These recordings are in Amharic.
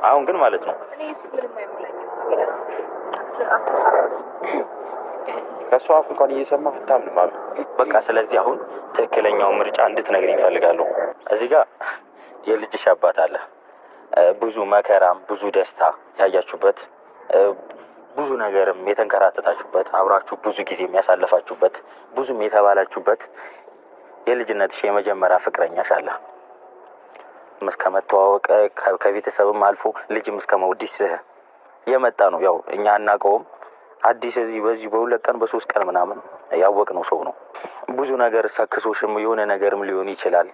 አሁን ግን ማለት ነው እኔ እሱ ምንም አይሞላኝም። አቤላ አትሳሳት። ከእሷ አፍ እንኳን እየሰማህ አታምንም አሉ። በቃ ስለዚህ አሁን ትክክለኛው ምርጫ እንድትነግረኝ እፈልጋለሁ። እዚህ ጋር የልጅሽ አባት አለ። ብዙ መከራም ብዙ ደስታ ያያችሁበት፣ ብዙ ነገርም የተንከራተታችሁበት፣ አብራችሁ ብዙ ጊዜ የሚያሳልፋችሁበት፣ ብዙም የተባላችሁበት የልጅነትሽ የመጀመሪያ ፍቅረኛሽ አለ። እስከ መተዋወቅ ከቤተሰብም አልፎ ልጅም እስከ መውዲስ የመጣ ነው። ያው እኛ አናውቀውም። አዲስ እዚህ በዚህ በ2 ቀን በ3 ቀን ምናምን ያወቅነው ሰው ነው። ብዙ ነገር ሰክሶሽም የሆነ ነገርም ሊሆን ይችላል።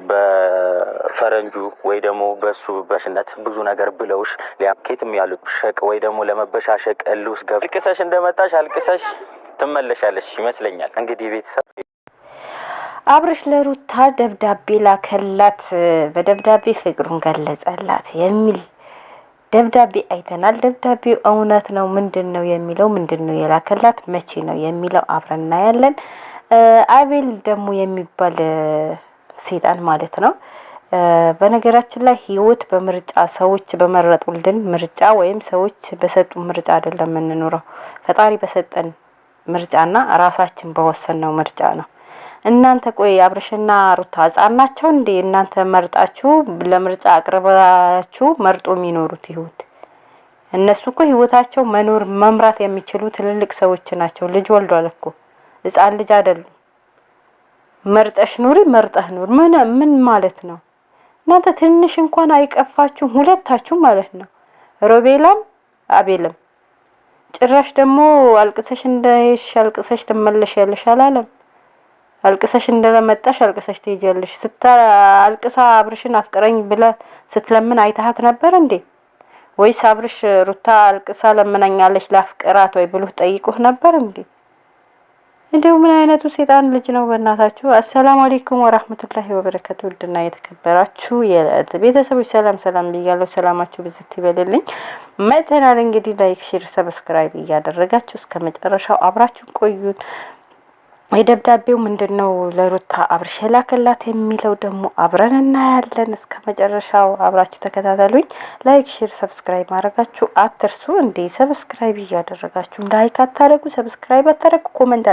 በፈረንጁ ወይ ደግሞ በሱ በሽነት ብዙ ነገር ብለውሽ ሊያኬትም ያሉት ሸቅ ወይ ደግሞ ለመበሻሸቅ እልህ ውስጥ ገብ አልቅሰሽ እንደመጣሽ አልቅሰሽ ትመለሻለሽ ይመስለኛል። እንግዲህ ቤተሰብ አብርሽ ለሩታ ደብዳቤ ላከላት። በደብዳቤ ፍቅሩን ገለጸላት የሚል ደብዳቤ አይተናል። ደብዳቤው እውነት ነው ምንድን ነው የሚለው፣ ምንድን ነው የላከላት፣ መቼ ነው የሚለው አብረን እናያለን። አቤል ደግሞ የሚባል ሴጣን ማለት ነው። በነገራችን ላይ ህይወት በምርጫ፣ ሰዎች በመረጡልን ምርጫ ወይም ሰዎች በሰጡ ምርጫ አይደለም የምንኖረው፣ ፈጣሪ በሰጠን ምርጫና ራሳችን በወሰንነው ምርጫ ነው። እናንተ ቆይ አብርሽና ሩታ ህጻን ናቸው እንዴ? እናንተ መርጣችሁ ለምርጫ አቅርባችሁ መርጦ የሚኖሩት ህይወት፣ እነሱ እኮ ህይወታቸው መኖር መምራት የሚችሉ ትልልቅ ሰዎች ናቸው። ልጅ ወልዷል እኮ፣ ህጻን ልጅ አይደሉም። መርጠሽ ኑሪ፣ መርጠህ ኑር ምን ምን ማለት ነው? እናንተ ትንሽ እንኳን አይቀፋችሁም? ሁለታችሁ ማለት ነው፣ ሮቤላም አቤልም። ጭራሽ ደግሞ አልቅሰሽ እንደሄድሽ አልቅሰሽ ትመለሻለሽ አላለም። አልቅሰሽ እንደመጣሽ አልቅሰሽ ትሄጃለሽ። ስታ አልቅሳ አብርሽን አፍቅረኝ ብለ ስትለምን አይተሃት ነበር እንዴ? ወይስ አብርሽ ሩታ አልቅሳ ለምናኛለች ላፍቅራት ወይ ብሎህ ጠይቆህ ነበር እንዴ? እንዲሁ ምን አይነቱ ሴጣን ልጅ ነው በእናታችሁ። አሰላሙ አለይኩም ወራህመቱላሂ ወበረከቱ። ውድና የተከበራችሁ ቤተሰቦች ሰላም ሰላም ብያለሁ። ሰላማችሁ ብዝት ይበልልኝ። መተናል እንግዲህ like፣ share፣ subscribe እያደረጋችሁ እስከ መጨረሻው አብራችሁ ቆዩን። የደብዳቤው ምንድን ነው ለሩታ አብርሽ የላከላት የሚለው ደግሞ አብረን እናያለን። እስከ መጨረሻው አብራችሁ ተከታተሉኝ። Like፣ share፣ subscribe ማድረጋችሁ አትርሱ። እንዴ subscribe እያደረጋችሁ like አታደረጉ፣ subscribe አታደረጉ፣ comment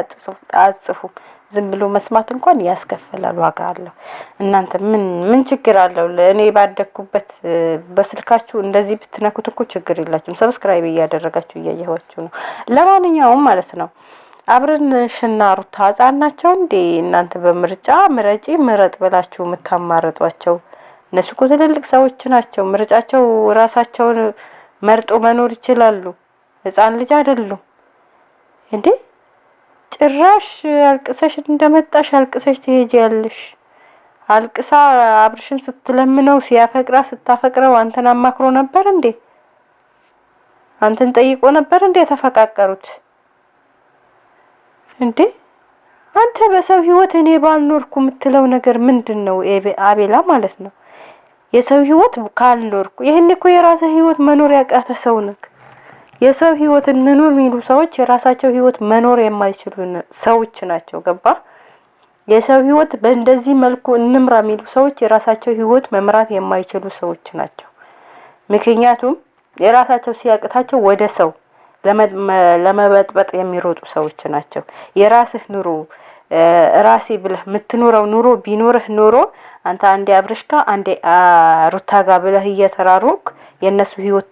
አትጽፉም። ዝም ብሎ መስማት እንኳን ያስከፍላል፣ ዋጋ አለው። እናንተ ምን ምን ችግር አለው? እኔ ባደግኩበት በስልካችሁ እንደዚህ ብትነኩት እኮ ችግር የላችሁም። Subscribe እያደረጋችሁ እያየኋችሁ ነው። ለማንኛውም ማለት ነው አብርሽና ሩታ ህጻን ናቸው እንዴ? እናንተ በምርጫ ምረጪ ምረጥ ብላችሁ የምታማርጧቸው፣ እነሱ እኮ ትልልቅ ሰዎች ናቸው። ምርጫቸው ራሳቸውን መርጦ መኖር ይችላሉ። ህጻን ልጅ አይደሉም እንዴ? ጭራሽ አልቅሰሽ እንደመጣሽ አልቅሰሽ ትሄጃለሽ። አልቅሳ አብርሽን ስትለምነው ሲያፈቅራ ስታፈቅረው አንተን አማክሮ ነበር እንዴ? አንተን ጠይቆ ነበር እንዴ የተፈቃቀሩት? እንዴ አንተ በሰው ህይወት እኔ ባልኖርኩ የምትለው ነገር ምንድን ነው? አቤላ ማለት ነው። የሰው ህይወት ካልኖርኩ፣ ይህን እኮ የራስህ ህይወት መኖር ያቃተ ሰው ነክ። የሰው ህይወት እንኑር የሚሉ ሰዎች የራሳቸው ህይወት መኖር የማይችሉ ሰዎች ናቸው። ገባ? የሰው ህይወት በእንደዚህ መልኩ እንምራ የሚሉ ሰዎች የራሳቸው ህይወት መምራት የማይችሉ ሰዎች ናቸው። ምክንያቱም የራሳቸው ሲያቅታቸው ወደ ሰው ለመበጥበጥ የሚሮጡ ሰዎች ናቸው። የራስህ ኑሮ ራሴ ብለህ የምትኖረው ኑሮ ቢኖርህ ኖሮ አንተ አንዴ አብርሽ ጋ አንዴ ሩታ ጋ ብለህ እየተራሮክ የእነሱ ህይወት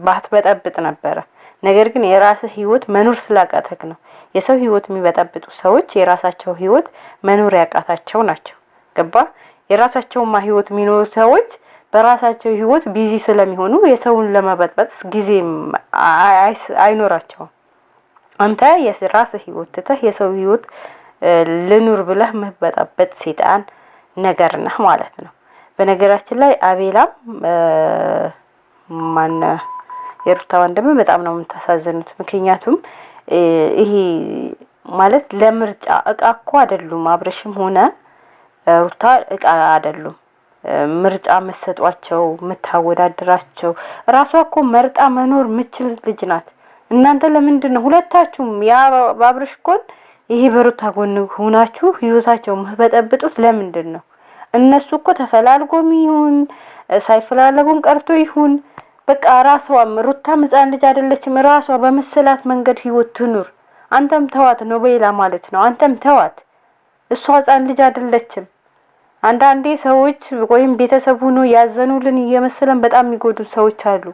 ባትበጠብጥ ነበረ። ነገር ግን የራስህ ህይወት መኖር ስላቃተክ ነው። የሰው ህይወት የሚበጠብጡ ሰዎች የራሳቸው ህይወት መኖር ያቃታቸው ናቸው። ገባ? የራሳቸውማ ህይወት የሚኖሩ ሰዎች በራሳቸው ህይወት busy ስለሚሆኑ የሰውን ለመበጥበጥ ጊዜ አይኖራቸውም። አንተ የራስህ ህይወት ትተህ የሰው ህይወት ልኑር ብለህ መበጣበጥ ሴጣን ነገር ነህ ማለት ነው። በነገራችን ላይ አቤላም ማነ የሩታ ወንድም በጣም ነው የምታሳዝኑት። ምክንያቱም ይሄ ማለት ለምርጫ እቃ እኮ አይደሉም። አብረሽም ሆነ ሩታ እቃ አይደሉም። ምርጫ መሰጧቸው የምታወዳድራቸው ራሷ እኮ መርጣ መኖር ምችል ልጅ ናት። እናንተ ለምንድን ነው ሁለታችሁም ያ በአብርሽ ጎን ይሄ በሩታ ጎን ሆናችሁ ህይወታቸው ምበጠብጡት ለምንድን ነው? እነሱ እኮ ተፈላልጎም ይሁን ሳይፈላለጉም ቀርቶ ይሁን በቃ ራሷም ሩታም ሕፃን ልጅ አይደለችም። ራሷ በመሰላት መንገድ ህይወት ትኑር። አንተም ተዋት ነው በሌላ ማለት ነው። አንተም ተዋት፣ እሷ ሕፃን ልጅ አይደለችም። አንዳንዴ ሰዎች ወይም ቤተሰብ ሆኖ ያዘኑልን እየመሰለን በጣም የሚጎዱ ሰዎች አሉ።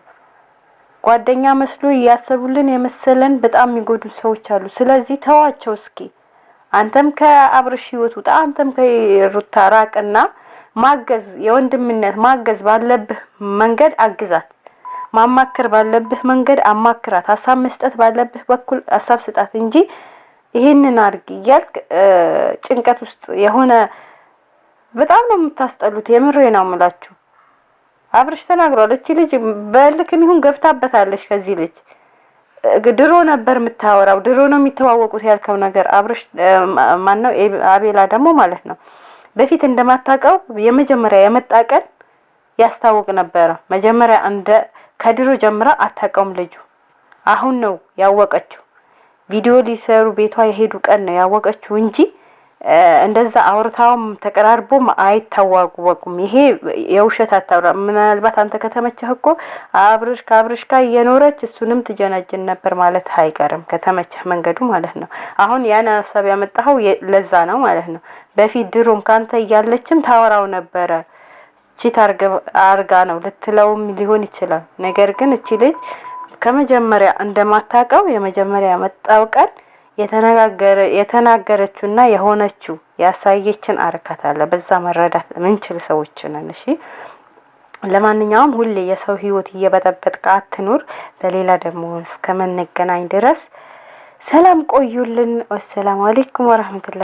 ጓደኛ መስሎ እያሰቡልን የመሰለን በጣም የሚጎዱ ሰዎች አሉ። ስለዚህ ተዋቸው እስኪ። አንተም ከአብርሽ ህይወት ውጣ፣ አንተም ከሩታ ራቅና ማገዝ የወንድምነት ማገዝ ባለብህ መንገድ አግዛት። ማማከር ባለብህ መንገድ አማክራት። ሀሳብ መስጠት ባለብህ በኩል ሀሳብ ስጣት እንጂ ይህንን አድርጊ እያልክ ጭንቀት ውስጥ የሆነ በጣም ነው የምታስጠሉት። የምሬ ነው የምላችሁ። አብርሽ ተናግሯል። እቺ ልጅ በልክም ይሁን ገብታበታለች። ከዚህ ልጅ ድሮ ነበር የምታወራው፣ ድሮ ነው የሚተዋወቁት ያልከው ነገር አብርሽ ማነው? አቤላ ደግሞ ማለት ነው በፊት እንደማታውቀው የመጀመሪያ የመጣ ቀን ያስታውቅ ነበረ። መጀመሪያ እንደ ከድሮ ጀምራ አታውቀውም ልጁ። አሁን ነው ያወቀችው። ቪዲዮ ሊሰሩ ቤቷ የሄዱ ቀን ነው ያወቀችው እንጂ እንደዛ አውርታውም ተቀራርቦም አይታዋወቁም። ይሄ የውሸት አታውራ። ምናልባት አንተ ከተመቸህ እኮ አብርሽ ከአብርሽ ጋር እየኖረች እሱንም ትጀናጅን ነበር ማለት አይቀርም፣ ከተመቸህ መንገዱ ማለት ነው። አሁን ያን ሀሳብ ያመጣኸው ለዛ ነው ማለት ነው። በፊት ድሮም ካንተ እያለችም ታወራው ነበረ። cheat አርጋ ነው ልትለውም ሊሆን ይችላል። ነገር ግን እቺ ልጅ ከመጀመሪያ እንደማታውቀው የመጀመሪያ መጣው ቀን የተናገረችውና የሆነችው ያሳየችን አርካት አለ። በዛ መረዳት ምንችል ሰዎች ነን። እሺ ለማንኛውም ሁሌ የሰው ህይወት እየበጠበጥክ አትኑር። በሌላ ደግሞ እስከምንገናኝ ድረስ ሰላም ቆዩልን። ወሰላሙ አሌይኩም ወረህመቱላ።